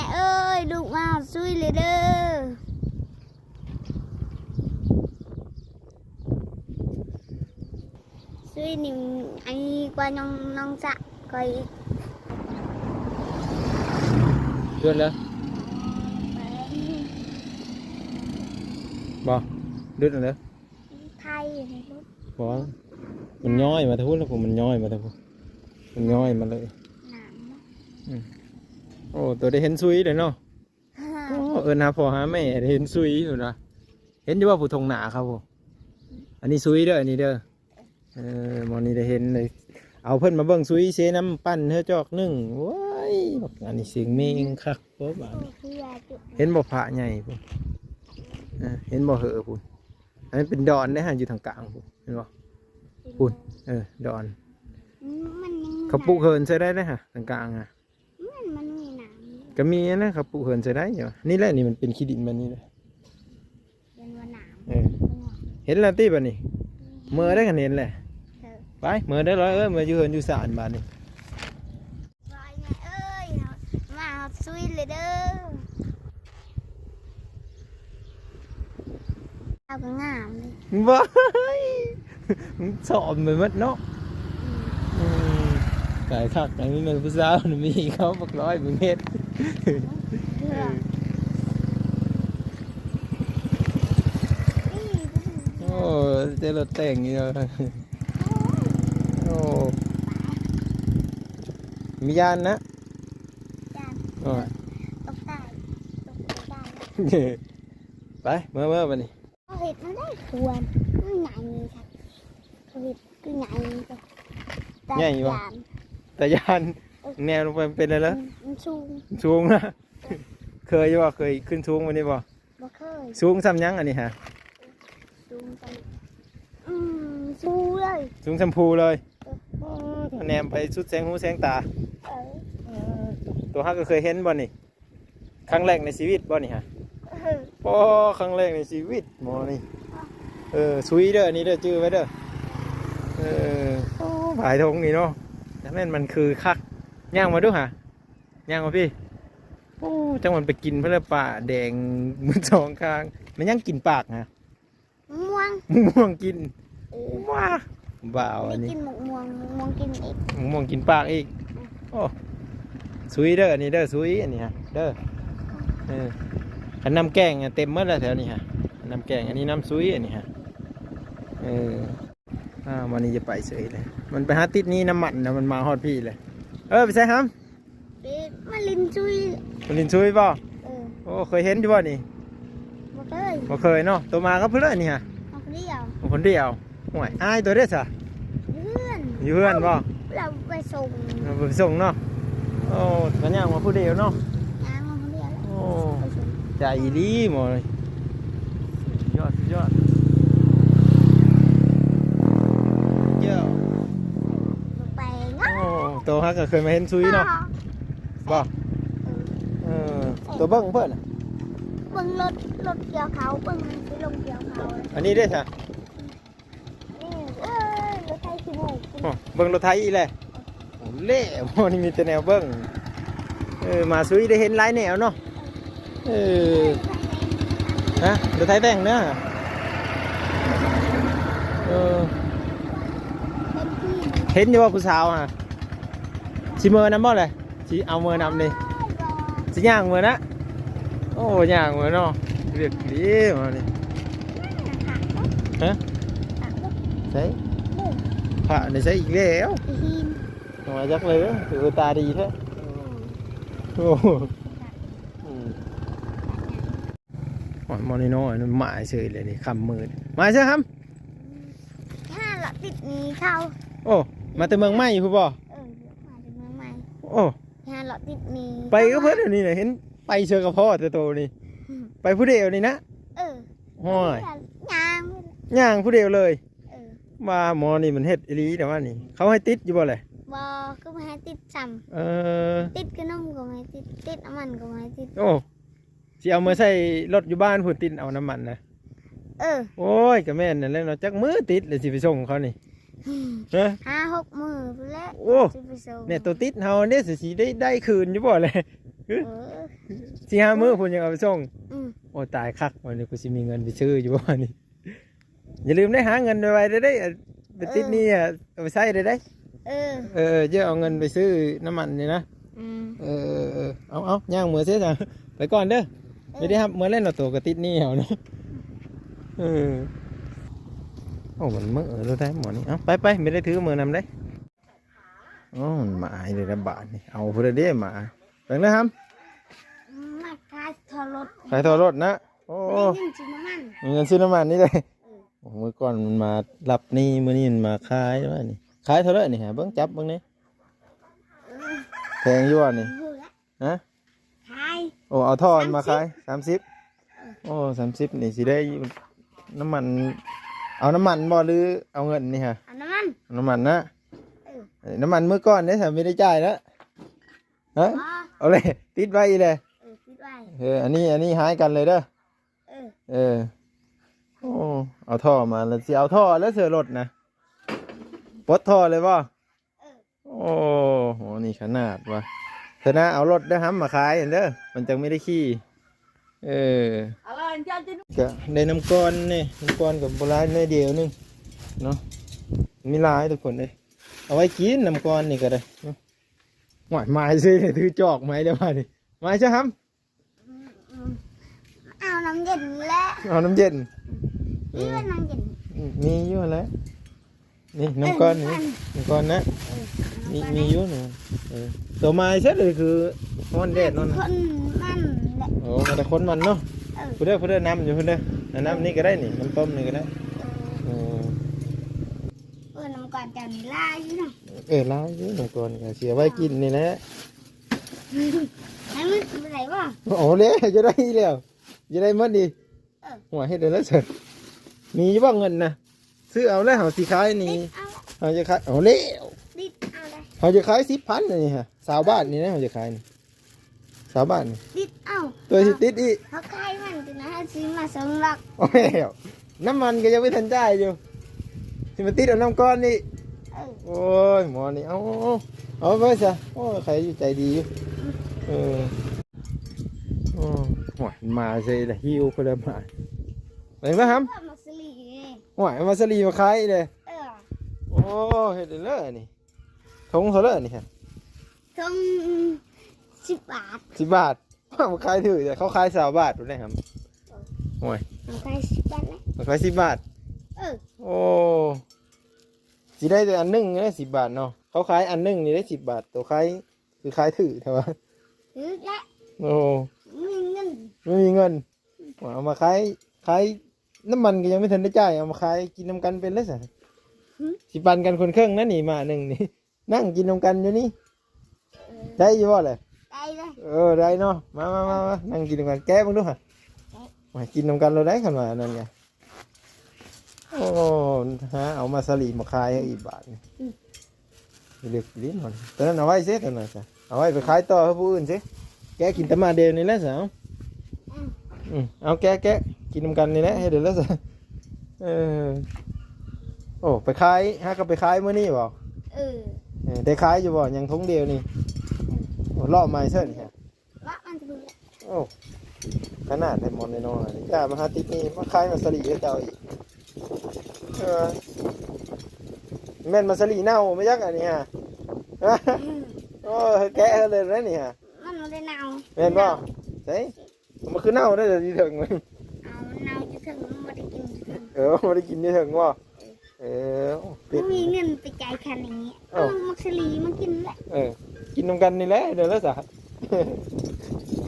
ເອີຍ ລູກມາຮອດຊຸຍເລີຍເດີ. ຊຸຍນີ້ໃຫຍ່ກວ່ານ້ອງ ນ້ອງສະຂ້ອຍອີກ. ເດືອນເລີຍ ບໍ່ ເດືອນເລີຍ. ໄທໃຫ້ລຸດ ບໍ່ ມັນຍ້ອຍມາທາງພຸ້ນແລ້ວ ມັນຍ້ອຍມາທາງພຸ້ນ ມັນຍ້ອຍມາເລີຍ. ໜາມເນາະ ອືມ. ໂອ້ ໂຕໄດ້ເຫັນຊຸຍເລີຍເນາະ. ໂອ້ ເອີ້ນຫາພໍ່ຫາແມ່ໄດ້ເຫັນຊຸຍພຸ້ນນະ. ເຫັນຢູ່ບໍ່ ຜູ້ທົ່ງໜ້າເຂົາພຸ້ນ? ອັນນີ້ຊຸຍເດີ ອັນນີ້ເດີ. ເອີ ໝ່ອງນີ້ໄດ້ເຫັນເລີຍ. ເອົາເພິ່ນມາເບິ່ງຊຸຍເຊນ້ຳປັ່ນເຮີຈອກໜຶ່ງ. ໂອ້ຍ ບັກອັນນີ້ເສັງເມງຄັກ. ໂອ້ ບາດນີ້ ເຫັນບໍ່ ພະໃຫຍ່ພຸ້ນ. ເອີ ເຫັນບໍ່ ເຫີພຸ້ນ. ອັນນັ້ນເປັນດອນເດ້ຫະ ຢູ່ທາງກາງພຸ້ນ ເຫັນບໍ່? ພຸ້ນ ເອີ ດອນ. ອືມ ມັນຍັງ ເຂົາປູກເຫີນໃສ່ໄດ້ເດ້ຫະ ທາງກາງຫະ. ມັນ ມັນມີນ້ຳ ກະມີນະ ເຂົາປູກເຮືອນໃສ່ໄດ້ຢູ່. ນີ້ແຫຼະ ນີ້ມັນເປັນຂີ້ດິນແບບນີ້ແຫຼະ ເປັນວ່ານ້ຳ. ເອີ ເຫັນແລ້ວຕິບາດນີ້? ອືມ ເມືອໄດ້ຄັນເຫັນແຫຼະ. ເອີ ໄປ ເມືອໄດ້ລອຍເອີຍ ເມືອຢູ່ເຮືອນຢູ່ຊານບາດນີ້. ລອຍແມ່ເອີຍ ມາຮອດຊຸຍເລີຍເດີ. ລາວກໍງາມເດ້. ວ້າຍ ມັນຊອມໄປໝົດເນາະ. ອືມ ອືມ ກາຍຄັກ ອັນນີ້ແມ່ນຜູ້ສາວນະ ມີເຂົາບັກຮ້ອຍເບິ່ງເຮັດ. ເອີ ໂອ້ ແຕ່ລົດແຕ່ງນີ້ເນາະ. ໂອ້ ມີຢ້ານນະ. ຢ້ານ ໂອ້ຍ ຕົກຕາຍ ຕົກຕາຍ. ໄປ ເມືອ ເມືອບາດນີ້. ເຂົາເຮັດມາໄດ້ຄວນ ມັນໃຫຍ່ຄັກ ເຂົາເຮັດຄືໃຫຍ່ ໃຫຍ່ບໍ່? ຕາຢ້ານ ຕາຢ້ານ. ເອີ ແນວລົງໄປເປັນແນວໃດ? ມັນ ມັນສູງ ມັນສູງນະ. ເຄີຍຢູ່ບໍ່? ເຄີຍຂຶ້ນສູງປານນີ້ບໍ່? ບໍ່ເຄີຍ. ສູງສ່ຳຫຍັງອັນນີ້ຫະ? ສູງສ່ຳ ອືມ ພູເລີຍ ສູງສ່ຳພູເລີຍ. ເອີ ໂອ້ ແນມໄປສຸດແສງຫູແສງຕາ. ເອີ ເອີ ໂຕ ເຮົາກໍເຄີຍເຫັນບໍ່ນີ້? ຄັ້ງແລກໃນຊີວິດບໍ່ນີ້ຫະ? ເອີ ໂອ້ ຄັ້ງແລກໃນຊີວິດໝໍນີ້. ເອີ ຊຸຍເດີ ອັນນີ້ເດີ ຈື່ໄວ້ເດີ. ເອີ ໂອ້ ພາຍທົ່ງນີ້ເນາະ ຈັ່ງແມ່ນມັນຄືຄັກ. ຍ່າງມາດູຫະ ຍ່າງມາພີ້. ໂອ້ ຈັກມັນໄປກິນເພິ່ນລະ ປາແດງໝົດສອງຂ້າງ. ແມ່ນຫຍັງກິນປາກຫະ? ມະມ່ວງ ມະມ່ວງກິນ. ເອີ ວ້າ ບ້າວ ອັນນີ້ກິນມະມ່ວງ ມະມ່ວງກິນອີກ ມະມ່ວງກິນປາກອີກ. ອືມ ໂອ້ ຊຸຍເດີ ອັນນີ້ເດີ ຊຸຍ ອັນນີ້ຫະເດີ. ເອີ ຄັນນ້ຳແກງເຕັມໝົດແລ້ວແຖວນີ້ຫະ ນ້ຳແກງ. ອັນນີ້ນ້ຳຊຸຍ ອັນນີ້ຫະ. ເອີ ອ້າວ ມື້ນີ້ຈະໄປເສີຍເລີຍ ມັນໄປຫາຕິດໜີ້ນ້ຳມັນນະ ມັນມາຮອດພີ້ເລີຍ. ເອີ ໄປໃສຫຳ? ໄປມາຫຼິ້ນຊຸຍ ມາຫຼິ້ນຊຸຍບໍ່? ເອີ ໂອ້ ເຄີຍເຫັນຢູ່ບໍ່ນີ້? ບໍ່ເຄີຍ ບໍ່ເຄີຍເນາະ. ໂຕມາກັບໃຜເລີຍນີ້ຫະ? ມາຄົນດຽວ ມາຄົນດຽວ. ໂອ້ຍ ອ້າຍໂຕເດ້ຊະ? ຢູ່ເຮືອນ ຢູ່ເຮືອນບໍ່? ລາວໄປສົ່ງ ເອົາໄປສົ່ງເນາະ. ໂອ້ ກໍຍ່າງມາຜູ້ດຽວເນາະ ຍ່າງມາຜູ້ດຽວ. ໂອ້ ໄປສົ່ງ ໃຈດີໝໍ ສຸດຍອດ ສຸດຍອດ. ເຈົ້າ ບໍ່ໄປເນາະ. ໂອ້ ໂຕຫາກໍເຄີຍມາເຫັນຊຸຍເນາະ ບໍ່? ເອີ ເອີ ໂຕເບິ່ງເພິ່ນ ເບິ່ງລົດ ລົດກ່ຽວເຂົ້າ ເບິ່ງມັນຊິລົງກ່ຽວເຂົ້າ. ອັນນີ້ເດ້ຊະ? ນີ້ ເອີ ລົດໄຖຂີ້ໝູກ. ໂອ້ ເບິ່ງລົດໄຖອີກແຫຼະ. ໂອ້ ເລະ ໝໍນີ້ມີແຕ່ແນວເບິ່ງ. ເອີ ມາຊຸຍໄດ້ເຫັນຫຼາຍແນວເນາະ. ເອີ ຮະ ລົດໄຖແວ່ງເນາະ. ເອີ ເຫັນຢູ່ວ່າຜູ້ສາວຫະ ຊິເມືອນຳບໍ່ແຫຼະ? ຊິເອົາເມືອນຳນີ້ ຊິຍ່າງເມືອນະ. ໂອ້ ຍ່າງເມືອນເນາະ ວຽກດີມານີ້. ຮະ ໃສ? ພະໃນໃສອີກແລ້ວ? ມາຈັກເລີຍ ເອີ ຕາດີແທ້. ໂອ້ ອືມ ໂອ້ຍ ໝໍນ້ອຍໆ ໝາຍເສີຍເລີຍນີ້ ຄ່ຳມືດ. ມາເສີຍຫຳ ຫາເລາະຕິດໜີ້ເຂົາ. ໂອ້ ມາແຕ່ເມືອງໃໝ່ພຸ້ນບໍ່? ເອີ ມາແຕ່ເມືອງໃໝ່. ໂອ້ ຫາເລາະຕິດໜີ້ ໄປກັບເພິ່ນດຽວນີ້ນະ ເຫັນໄປເຊື່ອກັບພໍ່ແຕ່ໂຕນີ້. ໄປຜູ້ດຽວນີ້ນະ? ເອີ ໂອ້ຍ ຍ່າງ ຍ່າງຜູ້ດຽວເລີຍ. ເອີ ວ່າໝໍນີ້ມັນເຮັດອີ່ຫຼີແຕ່ວ່ານີ້ ເຂົາໃຫ້ຕິດຢູ່ບໍ່ແຫຼະ? ບໍ່ ຄືບໍ່ໃຫ້ຕິດຊ້ຳ. ເອີ ຕິດຂະໜົມກໍບໍ່ໃຫ້ຕິດ ຕິດນ້ຳມັນກໍບໍ່ໃຫ້ຕິດ. ໂອ້ ຊິເອົາມາໃສ່ລົດຢູ່ບ້ານພຸ້ນ ຕິດເອົານ້ຳມັນນະ. ເອີ ໂອ້ຍ ກໍແມ່ນນັ້ນແຫຼະເນາະ ຈັກມື້ຕິດແລ້ວຊິໄປສົ່ງເຂົານີ້? ຮະ ຫ້າຫົກມື້ພຸ້ນແຫຼະ. ໂອ້ ຊິໄປສົ່ງ ແນ່ ໂຕຕິດເຮົາເດ້ ຊິໄດ້ ໄດ້ຄືນຢູ່ບໍ່ແຫຼະ? ເອີ ສີ່ຫ້າມື້ພຸ້ນຈັ່ງເອົາໄປສົ່ງ. ອືມ ໂອ້ ຕາຍຄັກ ວັນນີ້ກູຊິມີເງິນໄປຊື້ຢູ່ບໍ່ນີ້. ຢ່າລືມໄດ້ຫາເງິນໄວໆເດີ້ ໄດ້ໄປຕິດໜີ້ ເອີ ເອົາໄປໃຊ້ເດີ້. ເອີ ເອີ ເຈົ້າເອົາເງິນໄປຊື້ນ້ຳມັນນີ້ນະ. ອືມ ເອີ ເອີ ເອີ ເອົາ ເອົາ ຍ່າງເມືອເສຍຊະ ໄປກ່ອນເດີ້. ເອີ ໄປໄດ້ຮັບເມືອແລ້ວເນາະ ໂຕກໍຕິດໜີ້ເຮົາເນາະ. ເອີ ໂອ້ ມັນເມືອແລ້ວໄດ໋ໝໍນີ້. ເອົາ ໄປໆ ໄມ່ໄດ້ຖືເມືອນຳເດ້. ໂອ້ ມັນມາອີກແລ້ວບາດນີ້ ເອົາພຸ້ນເດ້ໝາ. ເບິ່ງເດີ້ຫຳ ມາຂາຍທໍ່ລົດ ຂາຍທໍ່ລົດນະ. ໂອ້ ໄດ້ເງິນຊື້ນ້ຳມັນ ມີເງິນຊື້ນ້ຳມັນນີ້ເດ້. ເອີ ໂອ້ ມື້ກ່ອນມັນມາຮັບໜີ້ ມື້ນີ້ມັນມາຂາຍວ່ານີ້. ຂາຍເທົ່າໃດນີ້ຫາ ເບິ່ງຈັບເບິ່ງນີ້. ເອີ ແພງຢູ່ບໍ່ນີ້? ບໍ່ລະ ຮະ? ຂາຍ ໂອ້ ເອົາທໍ່ມາຂາຍ ສາມສິບ ສາມສິບ. ເອີ ໂອ້ ສາມສິບນີ້ຊິໄດ້ນ້ຳມັນ ເອົານ້ຳມັນບໍ່ ຫຼືເອົາເງິນນີ້ຫະ? ເອົານ້ຳມັນ ເອົານ້ຳມັນນະ. ເອີ ເອີ ນ້ຳມັນມື້ກ່ອນເດ້ ສາມີໄດ້ຈ່າຍລະ. ຮະ? ບໍ່ ເອົາເລີຍ ຕິດໄວ້ອີກແຫຼະ. ເອີ ຕິດໄວ້. ເອີ ອັນນີ້ ອັນນີ້ຫາຍກັນເລີຍເດີ້. ເອີ ເອີ ໂອ້ ເອົາທໍ່ມາແລ້ວ ຊິເອົາທໍ່ແລ້ວເສືອລົດນະ ປົດທໍ່ເລີຍບໍ່? ເອີ ໂອ້ ໂຫ ນີ້ຂະໜາດວ່າ ເທື່ອໜ້າເອົາລົດເດີ້ຫຳມາຂາຍເດີ້ ມັນຈັ່ງມີໄດ້ຂີ່. ເອີ ກະໄດ້ນ້ຳກ້ອນນີ້ ນ້ຳກ້ອນກໍບໍ່ຫຼາຍ ໜ້ອຍດຽວໜຶ່ງເນາະ ມີຫຼາຍທຸກຄົນເດ້. ເອົາໄວ້ກິນນ້ຳກ້ອນນີ້ກໍໄດ້ເນາະ. ໂອ້ຍ ມາຊິຖືຈອກມາແລ້ວບາດນີ້ ມາຊະຫຳ. ອືມ ອືມ ເອົານ້ຳເຢັນແຫຼະ ເອົານ້ຳເຢັນ. ອືມ ມີບໍ່ນ້ຳເຢັນ? ອືມ ມີຢູ່ຫັ້ນແຫຼະ ນີ້ນ້ຳກ້ອນນີ້ ເອີ ນ້ຳກ້ອນນະ. ເອີ ມີ ມີຢູ່ນີ້. ເອີ ໂຕມາໃສເລີຍ ຄືຮ້ອນແດດນອນ ຄົນມັນແຫຼະ. ໂອ້ ມາແຕ່ຄົນມັນເນາະ. ເອີ ພຸ້ນເດີ້ ພຸ້ນເດີ້ ນ້ຳຢູ່ພຸ້ນເດີ້. ນ້ຳນີ້ກໍໄດ້ນີ້ ນ້ຳຕົ້ມນີ້ກໍໄດ້. ເອີ ເອີ ເອີ ນ້ຳກ້ອນເຈົ້ານີ້ຫຼາຍຢູ່ເນາະ. ເອີ ຫຼາຍຢູ່ ນ້ຳກ້ອນກໍຊິເອົາໄວ້ກິນນີ້ແຫຼະ. ໃຫ້ມັນໄດ້ບໍ່? ໂອ້ເດ້ ຈະໄດ້ແລ້ວ ຈະໄດ້ໝົດນີ້. ເອີ ຫົວເຮັດໄດ້ແລ້ວຊັ້ນ ມີຢູ່ບໍ່ເງິນນະ? ຊື້ເອົາແລ້ວ ເຮົາຊິຂາຍນີ້ ເຮົາຈະຂາຍ ເອົາແລ້ວ ເຮົາຈະຂາຍສິບພັນນີ້ຮະ ຊາວບາດນີ້ນະ ເຮົາຈະຂາຍນີ້ ຊາວບາດນີ້ ຕິດເອົາ ຕົວຊິຕິດອີກ ເຮົາຂາຍມັນຕິນະ ເຮົາຊື້ມາສອງລັກ. ໂອ້ຍ ນ້ຳມັນກໍຍັງບໍ່ທັນຈ່າຍຢູ່ ຊິມາຕິດເອົານ້ຳກ້ອນນີ້. ເອີ ໂອ້ຍ ໝໍນີ້ ເອົາ ເອົາ ເອົາໄປຊະ. ໂອ້ຍ ໃຄຢູ່ໃຈດີຢູ່. ເອີ ໂອ້ຍ ໂອ້ຍ ມາໃສ່ລະ ຫິວເພິ່ນລະມາ. ເບິ່ງລະຫຳ ໂອ້ຍ ມາສະລີມາຂາຍເດ້. ເອີ ໂອ້ ເຮັດໄດ້ເລີຍນີ້. ຖົງເທົ່າໃດນີ້ຮະ? ຖົງສິບບາດ. ສິບບາດ ມາຂາຍຖືກແທ້ ເຂົາຂາຍຊາວບາດພຸ້ນເດ້ຫຳ. ໂອ້ຍ ເຂົາຂາຍສິບບາດແຫຼະ ເຂົາຂາຍສິບບາດ. ເອີ ໂອ້ ຊິໄດ້ແຕ່ອັນໜຶ່ງເດ້ ສິບບາດເນາະ ເຂົາຂາຍອັນໜຶ່ງນີ້ໄດ້ສິບບາດ ໂຕຂາຍຄືຂາຍຖືກແທ້ວ່າ. ຖືກແຫຼະ. ໂອ້ ບໍ່ມີເງິນ ບໍ່ມີເງິນ. ວ່າເອົາມາຂາຍ ຂາຍ ນ້ຳມັນກໍຍັງບໍ່ທັນໄດ້ຈ່າຍ ເອົາມາຂາຍກິນນຳກັນເປັນແລ້ວຊະ. ຫືມ ຊິປັນກັນຄົນເຄິ່ງນັ້ນນີ້ ໝາກໜຶ່ງນີ້ ນັ່ງກິນນຳກັນຢູ່ນີ້. ເອີ ໄດ້ຢູ່ບໍ່ລະ? ໄດ້ເລີຍ. ເອີ ໄດ້ເນາະ ມາໆໆ ນັ່ງກິນນຳກັນ ແກະເບິ່ງດູຫະ. ແກະ ມາກິນນຳກັນໂລດໄດ໋ ຄັນວ່າອັນນັ້ນກະ. ໂອ້ ຫາເອົາມາສະລີມາຂາຍອີກບາດນີ້. ອືມ ເລັກຫຼິ້ນມັນ ຕົວນັ້ນເອົາໄວ້ເຊ ຕົວນັ້ນຊະ ເອົາໄວ້ໄປຂາຍຕໍ່ໃຫ້ຜູ້ອື່ນເຊ. ແກະກິນແຕ່ໝາກດຽວນີ້ແຫຼະຊະ. ອືມ ອືມ ເອົາແກະ ແກະກິນນຳກັນນີ້ແຫຼະ ເຮັດໄດ້ແລ້ວຊະ. ເອີ ໂອ້ ໄປຂາຍ ຫາກໍໄປຂາຍມື້ນີ້ບໍ່? ເອີ ເອີ ໄດ້ຂາຍຢູ່ບໍ່? ຍັງຖົງດຽວນີ້. ເອີ ໂອ້ ເລາະໃໝ່ເຊີນ. ລະມັນຈະມີແຫຼະ. ໂອ້ ຂະໜາດໃຫ້ໝໍນ້ອຍໆ ກະມາຫາຕິດໜີ້ ມາຂາຍໝາກສາລີໃຫ້ເຈົ້າອີກ. ເອີ ແມ່ນໝາກສາລີເນົ່າບໍ່ຈັກອັນນີ້ຫະ. ອືມ ໂອ້ ແກະເລີຍນະນີ້ຫະ. ມັນບໍ່ໄດ້ເນົ່າ. ແມ່ນບໍ່? ໃສ ມັນຄືເນົ່າໄດ໋ຢູ່ເທິງ. ເອົາ ມັນເນົ່າຢູ່ເທິງ ມັນບໍ່ໄດ້ກິນຢູ່ເທິງ. ເອີ ບໍ່ໄດ້ກິນຢູ່ເທິງບໍ່? ເອີ ເອີ ໂອ້ ເປັນ ບໍ່ມີເງິນໄປຈ່າຍຄ່ານີ້. ເອົ້າ ເອົາໝາກສາລີມາກິນແຫຼະ. ເອີ ກິນນຳກັນນີ້ແຫຼະ ເດີລະສະ.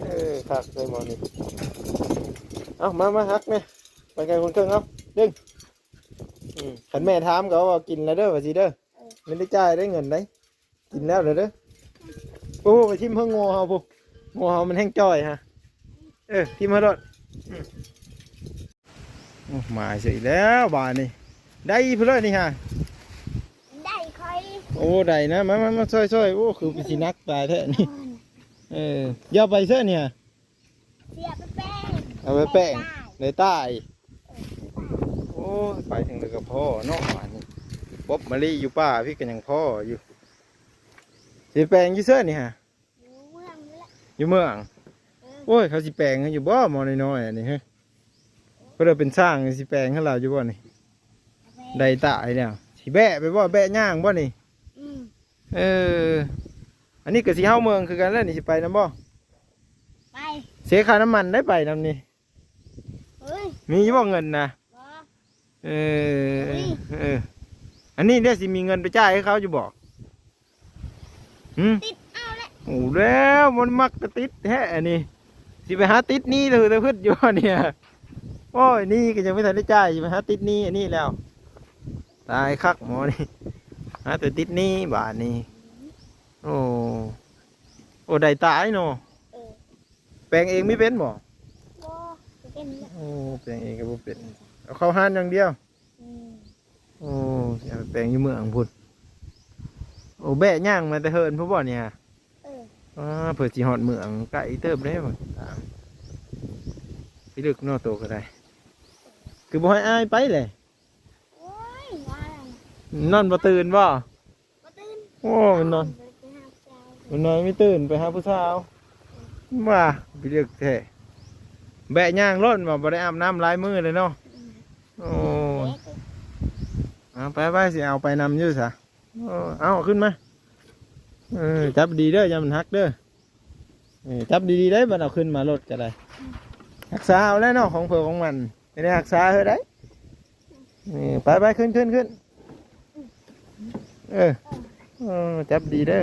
ເອີ ຄັກເລີຍໝໍນີ້. ເອົາ ມາ ມາຮັກແດ່ ໄປກັນຄົນເຄິ່ງ. ເອົາ ດຶງ. ອືມ ຄັນແມ່ຖາມກໍວ່າກິນແລ້ວເດີ ວ່າຊີ້ເດີ. ເອີ ແມ່ນໄດ້ຈ່າຍໄດ້ເງິນໄດ໋. ກິນແລ້ວເດີ. ໂອ້ ໄປຖິ້ມເພິ່ງງົວເຮົາພຸ້ນ ງົວເຮົາມັນແຮ່ງຈ່ອຍຫະ. ເອີ ຖິ້ມເຮົາໂລດ. ອືມ ໂອ້ ມາເສຍອີກແລ້ວບາດນີ້. ໄດ້ເພິ່ນເລີຍນີ້ຫະ. ໄດ້ຂ້ອຍ. ໂອ້ ໄດ້ນະ ມາ ມາ ມາ ຊ່ອຍໆ. ໂອ້ ຄືເປັນຊິໜັກຕາຍແທ້ນີ້. ເອີ ຢ່າໄປເຊີນີ້ຫະ. ເສຍໄປແປ້ງ ເອົາໄປແປ້ງ ໄດ້ຕາຍ. ໂອ້ຍ ໄປເຖິງໃດກໍພໍ້ເນາະ ບາດນີ້. ບົບມາລີຢູ່ປ່າພີ້ກໍຍັງພໍ້ຢູ່. ຊິແປງຢູ່ເຊີນີ້ຫະ? ຢູ່ເມືອງນີ້ແຫຼະ. ຢູ່ເມືອງ. ເອີ ໂອ້ຍ ເຂົາຊິແປງໃຫ້ຢູ່ບໍ່ ໝໍນ້ອຍໆອັນນີ້ເຮີ້ຍ? ເພິ່ນເອົາເປັນຊ່າງ ຊິແປງໃຫ້ລາວຢູ່ບໍ່ນີ້? ໄດ້ຕາຍແລ້ວ ຊິແບະໄປບໍ່? ແບະຍ່າງບໍ່ນີ້? ອືມ ເອີ ອັນນີ້ກໍຊິເຮົາເມືອງຄືກັນແລ້ວນີ້ ຊິໄປນຳບໍ່? ໄປ ເສຍຄ່ານ້ຳມັນໄດ້ໄປນຳນີ້. ເອີຍ ມີຢູ່ບໍ່ເງິນນະ? ບໍ່ ເອີ ເອີ ອັນນີ້ເດ້ ຊິມີເງິນໄປຈ່າຍໃຫ້ເຂົາຢູ່ບໍ່? ຫືມ ຕິດເອົາແຫຼະ. ໂອ້ ແລ້ວມັນມັກຈະຕິດແທ້ອັນນີ້ ຊິໄປຫາຕິດໜີ້ແຕ່ ແຕ່ພຶດຢູ່ນີ້. ໂອ້ຍ ໜີ້ກໍຍັງບໍ່ທັນໄດ້ຈ່າຍ ຊິໄປຫາຕິດໜີ້ອັນນີ້ແລ້ວ ຕາຍຄັກໝໍນີ້ ຫາແຕ່ຕິດໜີ້ບາດນີ້. ໂອ້ ໂອ້ ໄດ້ຕາຍເນາະ. ເອີ ແປງເອງມີເປັນບໍ່? ບໍ່ ບໍ່ເປັນແຫຼະ. ໂອ້ ແປງເອງກໍບໍ່ເປັນ ເອົາເຂົ້າຮ້ານຢ່າງດຽວ. ອືມ ໂອ້ ຊິເອົາໄປແປງຢູ່ເມືອງພຸ້ນ. ໂອ້ ແບະຍ່າງມາແຕ່ເຮືອນພຸ້ນບໍ່ນີ້? ເອີ ອ້າ ເພື່ອຊິຮອດເມືອງ ໄກເຕີບເດ້. ພີ່ລຶກເນາະ ໂຕກໍໄດ້ ຄືບໍ່ໃຫ້ອ້າຍໄປແຫຼະ. ໂອ້ຍ ນອນບໍ່ຕື່ນບໍ່? ບໍ່ຕື່ນ. ໂອ້ ມັນນອນ ມັນນອນໄມ່ຕື່ນ ໄປຫາຜູ້ສາວ. ວ່າ ພີ່ລຶກແທ້ ແບະຍ່າງໂລດ ວ່າບໍ່ໄດ້ອາບນ້ຳຫຼາຍມື້ເລີຍເນາະ. ອືມ ໂອ້ ເອີ ເອົາໄປ ໄປ ຊິເອົາໄປນຳຢູ່ຊະ. ເອີ ເອົາຂຶ້ນມາ ເອີ ຈັບດີເດີ ຢ່າມັນຫັກເດີ. ເອີ ຈັບດີໆໄດ໋ ບັດເອົາຂຶ້ນມາລົດກໍໄດ້. ຮັກສາເອົາແຫຼະເນາະ ຂອງເພິ່ນຂອງມັນ ໄດ້ຮັກສາເຮີໄດ໋. ເອີ ໄປໆ ຂຶ້ນໆ ຂຶ້ນ. ເອີ ເອີ ຈັບດີເດີ.